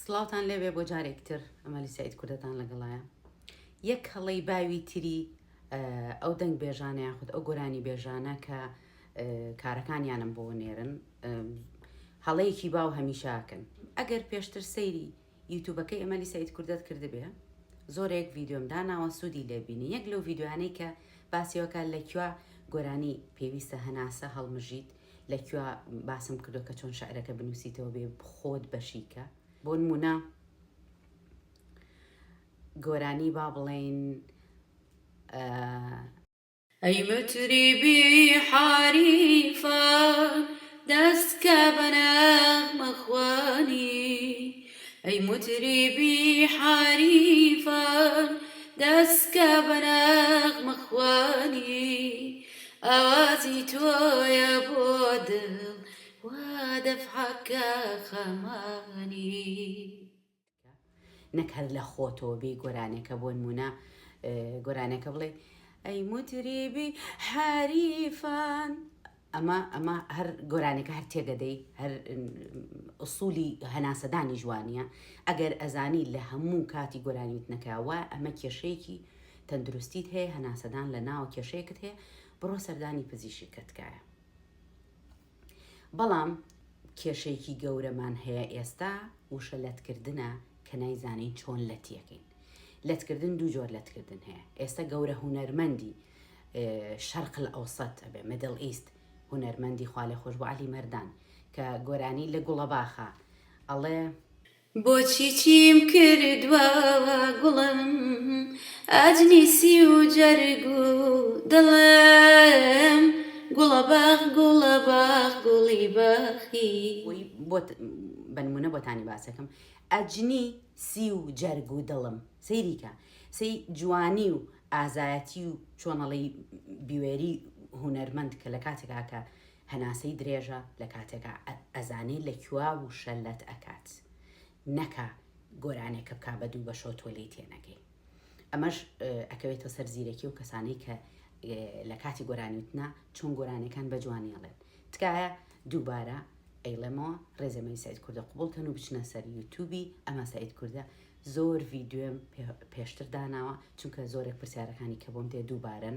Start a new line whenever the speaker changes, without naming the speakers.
سڵاوتان لێبێ بۆ جارێک تر ئەمەلی سەعید کوردەتان لەگەڵایە یەک هەڵەی باوی تری ئەو دەنگ بێژانە یاخود ئەو گۆرانی بێژانە کە کارەکانیانم بۆ نێرن هەڵەیەکی باو هەمیشاکەن ئەگەر پێشتر سەیری یوتوبەکەی ئەمەلی سەعید کوردەت کردبێ زۆرێک ڤیددیۆم داناوە سوودی لێبینی یەک لەو ڤیددیوانەی کە باسیەوەکە لە کوێ گۆرانی پێویستە هەناسە هەڵمژیت لە کوێ باسم کردوە کە چۆن شعرەکە بنووسیتەوە بێ خۆت بەشیکە بۆ نمونە گۆرانی با بڵێین
ئەی مطربی حاریفان دەست کە بە نەغمە خوانی ئەی مطربی حاریفان دەست کە بە نەغمە خوانی ئاوازی تۆیە بۆ دڵ وا دەفعەکە خەمانی.
نەک هەر لە خۆتەوە بێی گۆرانێکە بۆ نمونە گۆرانێکە بڵێ ئەی مطربی حەریفان ئەمە ئەمە هەر گۆرانێکە هەر تێگەدەی هەر ئوسولی هەناسەدانی جوانیە ئەگەر ئەزانی لە هەموو کاتی گۆرانی وتنەکە وا ئەمە کێشەیەکی تەندروستیت هەیە هەناسەدان لە ناوە کێشەیەکت هەیە بڕۆ سەردانی پزیشکە تکایە بەڵام کێشەیەکی گەورەمان هەیە ئێستا وشە لەتکردنە کە نایزانین چۆن لەتیەکەین لەتکردن دوو جۆر لەتکردن هەیە ئێستا گەورە هونەرمەندی شەرق الئەوسەت ئەبێ Middle East هونەرمەندی خوالێخۆشبوو عەلی مەردان کە گۆرانی لە گوڵەباخە ئەڵێ.
بۆچی چیم کردوە گوڵم ئەجنی سی و جەرگ و دڵم گوڵەباخ گوڵەباخ گوڵی باخی.
بۆت بە نمونە بۆتانی باسەکەم ئەجنی سی و جەرگ و دڵم سەیری کە سەی جوانی و ئازایەتی و چۆنەڵی بیوێری هونەرمەند کە لە کاتێکا کە هەناسەی درێژە لە کاتێکا ئەزانێ لە کوا وشە لەت ئەکات نەکا گۆرانێکە بکا بە دوو بەشەوە تۆ لێی تێنەگەی ئەمەش ئەکەوێتە سەر زیرەکی و کەسانەی کە لە کاتی گۆرانی وتنا چۆن گۆرانیەکان بە جوانی ئەڵێن تکایە دووبارە ئەیڵێمەوە ڕێزەمەی سعید کوردە قوبڵ کەن و بچنە سەر یوتوبی ئەمە سعید کوردە زۆر ڤیدیۆم پێشتر داناوە چونکە زۆرێک پرسیارەکانی کە بۆم دێ دووبارەن.